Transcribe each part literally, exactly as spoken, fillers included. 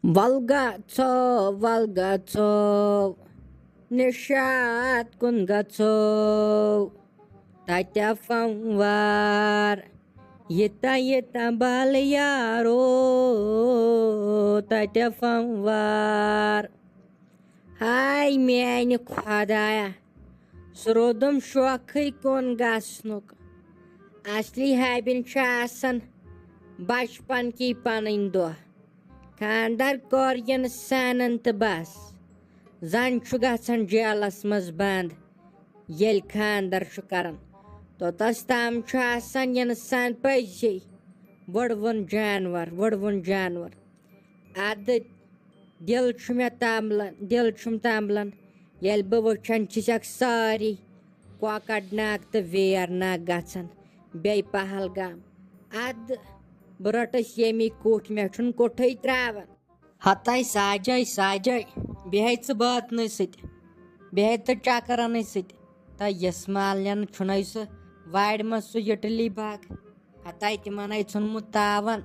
وَل گژھو، وَل گژھو، نِشاط کُن گژھو، تَتہِ فنوار، ییٖتیٛاہ ییٖتیٛاہ بَل یارو، تَتہِ فنوار۔ ہاے میٛانہِ خۄدایا، سُہ روٗدُم شوقٕے کُن گژھنُک۔ اصلی حبیٚن چھِ آسان بچپن کی پنٕنۍ دۄہ۔ خانٛدر کوٚر اِنسانن تہٕ بس، زن چھُ گژھان جیلس منٛز بنٛد۔ ییٚلہِ خانٛدر چھُ کران، توٚتس تام چھُ آسان اِنسان پٔزی وٕڑوُن جانور، وٕڑوُن جانور۔ ادٕ دِل چھُ مےٚ تمبلان، دِل چھُم تمبلان، ییٚلہِ بہٕ وٕچھان چھِسکھ سٲری کۄکر ناگ تہٕ ویر ناگ گژھان، بیٚیہِ پہلگام۔ ادٕ بہٕ رٔٹٕس ییٚمی کُٹھ، مےٚ چھُنہٕ کُٹھٕے تراوان۔ ہتاے ساجے، ساجے، بیٚہے ژٕ بٲتنٕے سۭتۍ، بیٚہے ژٕ چکرنٕے سۭتۍ۔ تہٕ یس مالنٮ۪ن چھُنَے سُہ وارِ منٛز سُہ یِٹلی باغ۔ ہتاے تِمن ہے ژھُنمُت تاون۔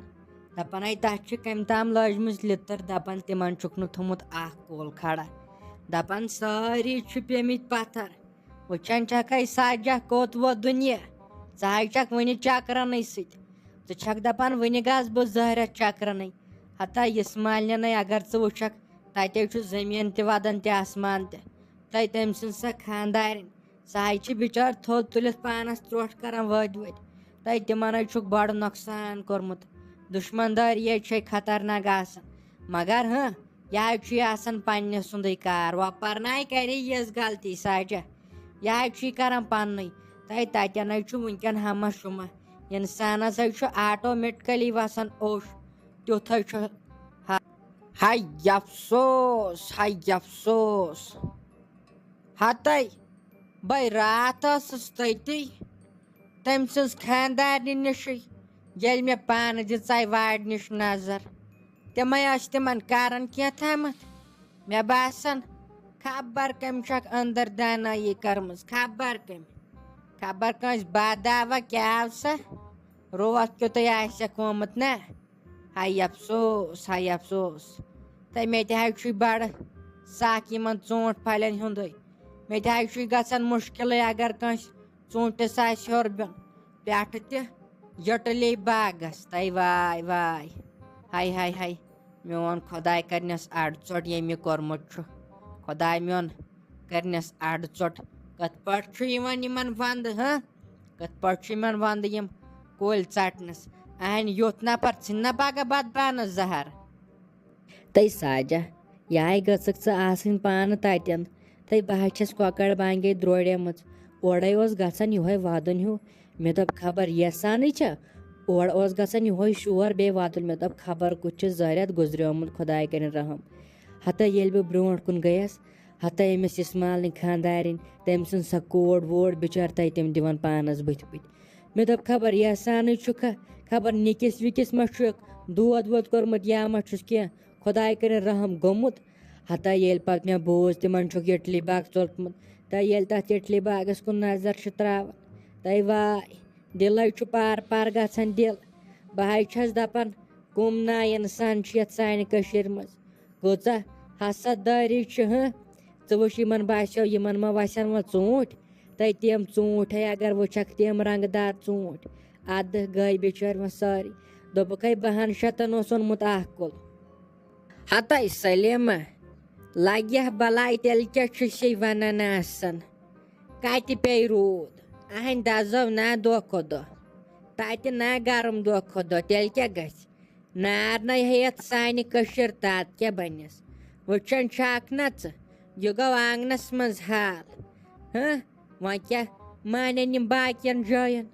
دپان ہے تتھ چھِ کمہِ تام لٲجمٕژ لِتٕر، دپان تِمن چھُکھ نہٕ تھوٚمُت اکھ کُل کھڑا۔ دپان سٲری چھِ پیمٕتۍ پتھر۔ وٕچھان چھکھ ہے سجہ کوٚت ووت دُنیا۔ ژٕ ہے چھکھ وُنہِ چکرنٕے سۭتۍ۔ ژٕ چھکھ دپان وُنہِ گژھ بہٕ زہرس چکرنٕے۔ ہتا یس مالنٮ۪نٕے اگر ژٕ وٕچھکھ، تتے چھُ زٔمیٖن تہِ ودان تہِ آسمان تہِ۔ تہٕ تٔمۍ سٕنٛز سۄ خانٛدارِنۍ، سۄ ہے چھِ بِچٲر تھوٚد تُلِتھ پانس ترٛوٹھ کران وٲدۍ وٲدۍ۔ تہٕ تِمن ہے چھُکھ بڑٕ نۄقصان کوٚرمُت۔ دُشمن دٲری ہے چھے خطرناک آسان۔ مگر ہاں، یہِ ہے چھُے آسان پننہِ سُنٛدٕے کار۔ وۄپرناے کرے یِژھ غلطی سجہ۔ یہِ ہے چھُے کران پننُے۔ تہٕ تتٮ۪ن ہے چھُ وٕنکٮ۪ن ہمہ شمہ۔ انسانس ہے چھُ آٹومیٹکلی وسان اوٚش۔ تیُتھ ہے چھُ۔ ہاے افسوس، ہاے افسوس۔ ہتے، بے راتھ ٲسٕس تٔتی تٔمۍ سٕنٛز خانٛدارنہِ نِشٕے، ییٚلہِ مےٚ پانہٕ دِژے وارِ نِش نظر۔ تِمے ٲسۍ تِمن کران کینٛہہ تامتھ۔ مےٚ باسان، خبر کٔمۍ چھکھ أنٛدر دانٲیی کٔرمٕژ، خبر کٔمۍ۔ خبر کٲنٛسہِ باداوا کیٛاہ آو سا، روتھ کیُتھُے آسٮ۪کھ آمُت نا۔ ہاے افسوس، ہاے افسوس۔ تہٕ مےٚ تہِ حظ چھُے بڑٕ سکھ یِمن ژوٗنٛٹھۍ پھلٮ۪ن ہُنٛدُے۔ مےٚ تہِ حظ چھُے گژھان مُشکِلٕے اگر کٲنٛسہِ ژوٗنٛٹھِس آسہِ ہیوٚر بیوٚن پٮ۪ٹھٕ تہِ یٔٹٕلے باغس۔ تَے واے واے، ہاے ہاے ہاے، میون خۄداے کرنس اڈٕ ژوٚٹ ییٚمۍ یہِ کوٚرمُت چھُ۔ خۄداے میون کرنس اڈٕ ژوٚٹ۔ کتھ پٲٹھۍ چھُ یِوان یِمن ونٛدٕ، ہہ؟ کتھ پٲٹھۍ چھُ یِمن ونٛدٕ یِم کُلۍ ژٹنس؟ اہنہِ یُتھ نفر ژھٕنہِ نا پگاہ بدبانس زہر۔ تَے ساجہ، یہِ آے گٔژھکھ ژٕ آسٕنۍ پانہٕ تتٮ۪ن۔ تَے بہٕ حظ چھَس کۄکر بانگے دروڑیمٕژ۔ اورے اوس گژھان یِہوے ودُن ہیوٗ۔ مےٚ دوٚپ خبر یسانٕے چھا؟ اورٕ اوس گژھان یِہوے شور بیٚیہِ ودُن۔ مےٚ دوٚپ خبر کُس چھُ زٲرِتھ گُزریومُت، خۄداے کٔرِنۍ رحم۔ ہتہ ییٚلہِ بہٕ برونٛٹھ کُن گٔیس، ہتہ أمِس اسمالنہِ خانٛدارِنۍ، تٔمۍ سٕنٛز سۄ کوٹ ووٹ بِچٲر تَتہِ تِم دِوان پانس بٕتھِ بٕتھِ۔ مےٚ دوٚپ خبر یسانٕے چھُکھا، خبر نِکِس وِکِس ما چھُکھ دود وود کوٚرمُت یا ما چھُس کینٛہہ، خۄداے کٔرِنۍ رحم گوٚمُت۔ ہتا ییٚلہِ پتہٕ مےٚ بوٗز تِمن چھُکھ یِٹلی باغ ژوٚلمُت، تہٕ ییٚلہِ تتھ یِٹلی باغس کُن نظر چھِ تراوان، تَے واے، دِلے چھُ پار پار گژھان دِل۔ بہٕ حظ چھَس دپان، کُم نا انسان چھِ یتھ سانہِ کٔشیٖرِ منٛز۔ کۭژاہ حسد دٲری چھِ، ہہ؟ ژٕ وٕچھ، یِمن باسیو، یِمن ما وسن وۄنۍ ژوٗنٛٹھۍ؟ تہٕ تِم ژوٗنٛٹھۍ ہے اگر وٕچھکھ، تِم رنٛگہٕ دار ژوٗنٛٹھۍ۔ ادٕ گٔے بِچٲرۍ وۄنۍ سٲری۔ دوٚپُکھ، ہے، بہن شتن اوس اوٚنمُت اکھ کُل۔ ہتے سلیمہ، لگیہ بلاے، تیٚلہِ کیٛاہ چھُ سے ونان آسان؟ کتہِ پیٚیہِ روٗد؟ اہنٛدِ دزو نا دۄہ کھۄتہٕ دۄہ۔ تتہِ نا گرم دۄہ کھۄتہٕ دۄہ، تیٚلہِ کیٛاہ گژھِ؟ نار نے ہیٚیتھ سانہِ کٔشیٖر تات کیٛاہ بنٮ۪س؟ وٕچھان چھکھ نا ژٕ، یہِ گوٚو آنگنس منٛز حال۔ ہہ؟ وۄنۍ کیٛاہ مانن یِم باقین جاین؟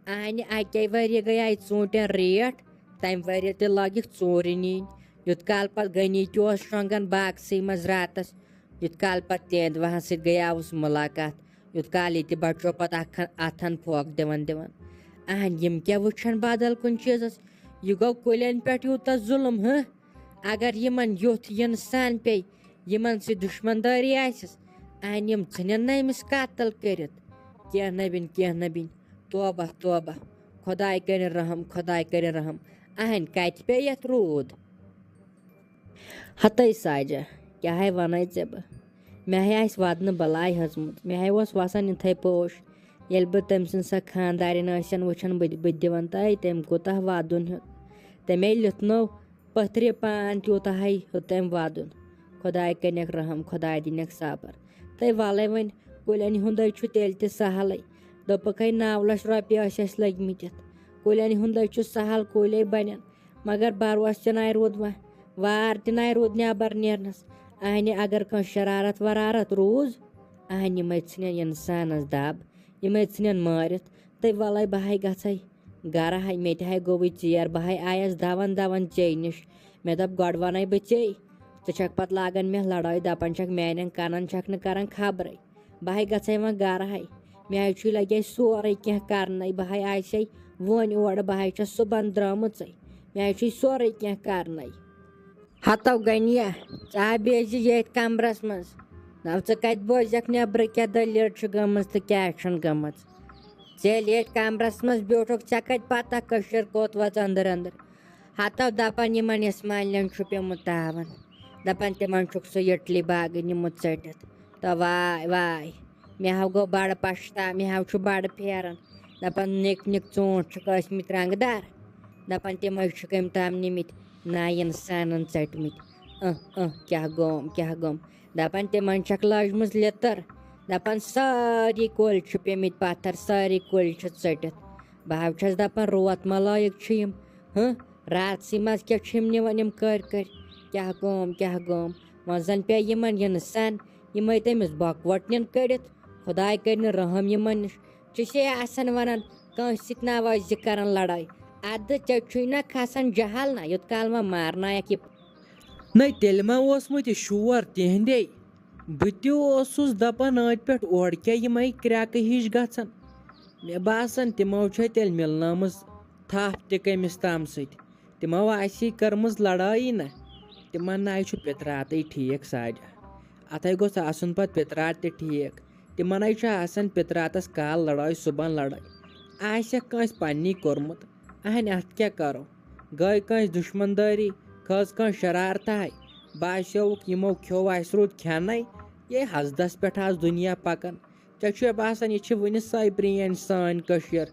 اہنہِ اَکے ؤریہِ گٔیے ژوٗنٛٹھٮ۪ن ریٹ، تَمہِ ؤریہِ تہِ لٲگِکھ ژوٗرِ نِنۍ۔ یُت کال پتہٕ غنی تہِ اوس شۄنٛگان باغسٕے منٛز راتس، یُت کال پتہٕ تیندوہن سۭتۍ گٔیاوُس مُلاقات، یُت کال یہِ تہِ بچو پتہٕ اکھ اَتھن پھوکھ دِوان دِوان۔ اہن یِم کیٛاہ وٕچھن بدل کُنہِ چیٖزس؟ یہِ گوٚو کُلٮ۪ن پٮ۪ٹھ یوٗتاہ ظُلم، ہہ؟ اگر یِمن یُتھ اِنسان پیٚیہِ، یِمن سۭتۍ دُشمن دٲری آسٮ۪س، اہن یِم ژھٕنن نہٕ أمِس قتل کٔرِتھ۔ کینٛہہ نہ بِن، کینٛہہ نہ بِن۔ توبہ، توبہ۔ خۄداے کٔرِن رحم، خۄداے کٔرِن رحم۔ اہنٛدِ کتہِ پیٚیہِ یتھ روٗد؟ ہتے ساجہ، کیٛاہ ہے وَنے ژےٚ بہٕ؟ مےٚ ہے آسہِ وَدنہٕ بَلاے ۂژمٕژ۔ مےٚ ہے اوس وَسان یِتھَے پٲٹھۍ، ییٚلہِ بہٕ تٔمۍ سٕنٛز سۄ خانٛدارِنۍ ٲسِن وٕچھان، بہٕ تہِ، بہٕ تہِ دِوَن تۄہہِ، تٔمۍ کوٗتاہ وَدُن ہیوٚت۔ تٔمۍ ہے لیوٚتھنو پٔتھرِ پان، تیوٗتاہ ہے ہیوٚت تٔمۍ وَدُن۔ خۄداے کٔرِنَکھ رحم، خۄداے دِنَکھ صبر۔ تہٕ وَلَے وۄنۍ، کُلٮ۪ن ہُنٛدَے چھُ تیٚلہِ تہِ سہلٕے۔ دوٚپُکھ ہے، نَو لَچھ رۄپیہِ ٲسۍ اَسہِ لٔگۍ مٕتۍ یَتھ۔ کُلٮ۪ن ہُنٛدَے چھُ سہل، کُلۍ بَنَن۔ مگر بروسہٕ تہِ نَے روٗد وۄنۍ، وار تہِ نَے روٗد نٮ۪بر نیرنَس۔ اَہنہِ اگر کٲنٛسہِ شرارت ورارت روٗز، اَہنہِ یِمَے ژھٕنن اِنسانَس دَب، یِمَے ژھٕنن مٲرِتھ۔ تہٕ وَلَے بہٕ ہَے گژھَے گَرٕ ہَے، مےٚ تہِ ہَے گوٚوُے ژیر، بہٕ ہَے آیَس دَوان دَوان ژے نِش۔ مےٚ دوٚپ، گۄڈٕ وَنَے بہٕ ژے، ژٕ چھَکھ پَتہٕ لاگان مےٚ لڑٲے، دَپان چھَکھ میٛانٮ۪ن کَنَن چھَکھ نہٕ کَران خبرٕے۔ بہٕ ہَے گژھَے وۄنۍ گَرٕ ہَے، مےٚ ہَے چھُے لَگے سورُے کینٛہہ کَرنَے، بہٕ ہَے آسے وۄنۍ اورٕ، بہٕ ہَے چھَس صُبحن درٛامٕژَے، مےٚ ہَے چھُے سورُے کینٛہہ کَرنَے۔ ہتو غنیہ، ژٕ ہا بیٚہزِ ییٚتھۍ کمرس منٛز۔ نو ژٕ کتہِ بوزکھ نیبرٕ کیٛاہ دٔلیٖل چھِ گٔمٕژ تہٕ کیٛاہ چھَنہٕ گٔمٕژ؟ ژٕ ییٚلہِ ییٚتھۍ کمرس منٛز بیوٗٹھُکھ، ژےٚ کتہِ پتہ کٔشیٖر کوٚت وٲژ أنٛدٕر أنٛدٕر؟ ہتو دپان یِمن اسماعیلن چھُ پیوٚمُت تاون، دپان تِمن چھُکھ سُہ اِٹلی باغہٕ نیوٗمُت ژٔٹِتھ۔ تہٕ واے واے، مےٚ ہاو گوٚو بڑٕ پشتا، مےٚ ہاو چھُ بڑٕ پھیران۔ دپان نِک نِک ژوٗنٛٹھۍ چھِکھ ٲسۍ مٕتۍ رنٛگہٕ دار، دپان تِمے چھِکھ أمۍ تام نِمٕتۍ نا اِنسانن ژٔٹمٕتۍ۔ اہ اہ، کیٛاہ گوم، کیٛاہ گوم۔ دپان تِمن چھکھ لٲجمٕژ لِتٕر۔ دپان سٲری کُلۍ چھِ پیٚمٕتۍ پتھر، سٲری کُلۍ چھِ ژٔٹِتھ۔ بہٕ ہاو چھَس دپان روت ما لٲیِکھ چھِ یِم؟ ہہ، راتسٕے منٛز کیٛاہ چھِ یِم نِوان یِم کٔرۍ کٔرۍ؟ کیٛاہ گوم، کیٛاہ گوم؟ وۄنۍ زن پیٚیہِ یِمن یِنہٕ سن، یِمے تٔمِس بۄکہٕ وٹنٮ۪ن کٔڑِتھ۔ خۄداے کٔرِنہٕ رحم یِمن نِش۔ ژٕ چھے آسان ونان کٲنٛسہِ سۭتۍ ناوازِ کران لڑٲے۔ ادٕ ژےٚ چھُے نہ کھسان جہل نہ، یوٚت کال وۄنۍ مارنایکھ یہِ۔ نَے تیٚلہِ ما اوسمُت یہِ شور تِہنٛدے؟ بہٕ تہِ اوسُس دپان أتھۍ پٮ۪ٹھ اورٕ کیٛاہ یِمے کرٛٮ۪کہٕ ہِش گژھان۔ مےٚ باسان تِمو چھےٚ تیٚلہِ مِلنٲمٕژ تھپھ تہِ کٔمِس تام سۭتۍ۔ تِمو آسی کٔرمٕژ لڑٲیی نہ۔ تِمن نَے چھُ پِتراتٕے ٹھیٖک ساجہ۔ اَتھَے گوٚژھ آسُن پتہٕ پِترات تہِ ٹھیٖک۔ تِمن ہے چھُ آسان پِتراتس کال لڑٲے صُبحن لڑٲے۔ آسٮ۪کھ کٲنٛسہِ پننی کوٚرمُت۔ اہنہِ اَتھ کیٛاہ کرو؟ گٔے کٲنٛسہِ دُشمن دٲری، کھٔژ کٲنٛسہِ شرارتاے۔ باسیووُکھ یِمو کھیوٚو اَسہِ روٗد کھٮ۪نَے۔ یے حسدس پٮ۪ٹھ آز دُنیا پکان۔ ژےٚ چھُے باسان یہِ چھِ وُنہِ سۄے پرٛٲنۍ سٲنۍ کٔشیٖر،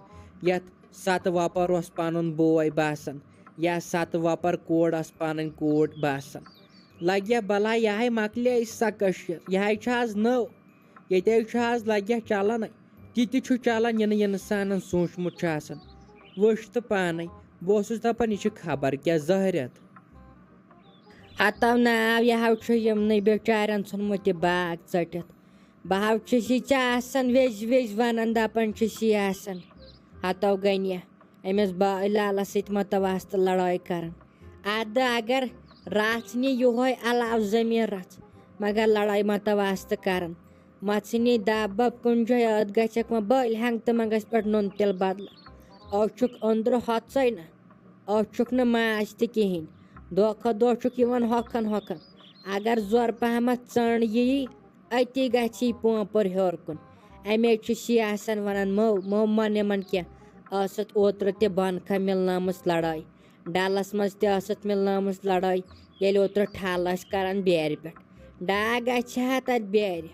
یَتھ ستہٕ وۄپر اوس پنُن بوے باسان، یا ستہٕ وۄپر کوٗر ٲس پنٕنۍ کوٗر باسان۔ لگیا بلاے، یہِ ہاے مۄکلے سۄ کٔشیٖر، یہِ ہاے چھِ آز نٔو۔ ییٚتہِ حظ چھُ آز لگیا چلان، تہِ تہِ چھُ چلان، یہِ نہٕ اِنسانن سوٗنٛچمُت چھُ آسان۔ وٕچھ تہٕ پانے، بہٕ اوسُس دپان، یہِ چھِ خبر کیٛاہ زہرٮ۪تھ۔ ہتو ناو، یہِ ہاو چھُ یِمنٕے بِچارٮ۪ن ژھُنمُت یہِ باغ ژٔٹِتھ۔ بہٕ ہاو چھُس یہِ ژےٚ آسان ویٚزِ ویٚزِ ونان، دپان چھُس یہِ آسان۔ ہتو غنیہ، أمِس با-، لالس سۭتۍ متواسطہٕ لڑٲے کران۔ ادٕ اگر رژھ نی یُہوے علاوٕ زٔمیٖن رژھ، مگر لڑٲے متواسطہٕ کران۔ مژھِ نی دب بب کُنہِ جایہِ، ٲتھ گژھٮ۪کھ وۄنۍ بٔلۍ ہنٛگتہٕ منٛگس پٮ۪ٹھ نُن تیٖل بدلہٕ۔ أسۍ چھُکھ أنٛدرٕ ہۄژے نہ، أسۍ چھُکھ نہٕ ماز تہِ کِہیٖنۍ۔ دۄہ کھۄتہٕ دۄہ چھُکھ یِوان ہۄکھان ہۄکھان۔ اگر زورٕ پہمتھ ژٔنٛڈ یِیی، أتی گژھِ یہِ پونٛپُر ہیوٚر کُن۔ اَمے چھُ شی آسان ونان، مو، مو من یِمن کینٛہہ۔ ٲسٕتھ اوترٕ تہِ بۄنہٕ کھہ مِلنٲمٕژ لڑٲے۔ ڈلس منٛز تہِ ٲسٕتھ مِلنٲمٕژ لڑٲے، ییٚلہِ اوترٕ ٹھل ٲسۍ کران بیرِ پٮ۪ٹھ۔ ڈاے گژھِ ہا تتہِ بیرِ،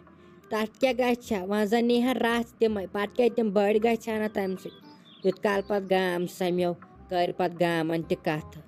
تتھ کیٛاہ گژھِ ہا؟ وۄنۍ زن نی ہا رژھ تِمے، پتہٕ کیٛاہ تِم بٔڑۍ گژھِ ہا نہ تمہِ سۭتۍ؟ یُتھ کال پتہٕ گام سمیو، کٔرۍ پتہٕ گامن تہِ کتھٕ۔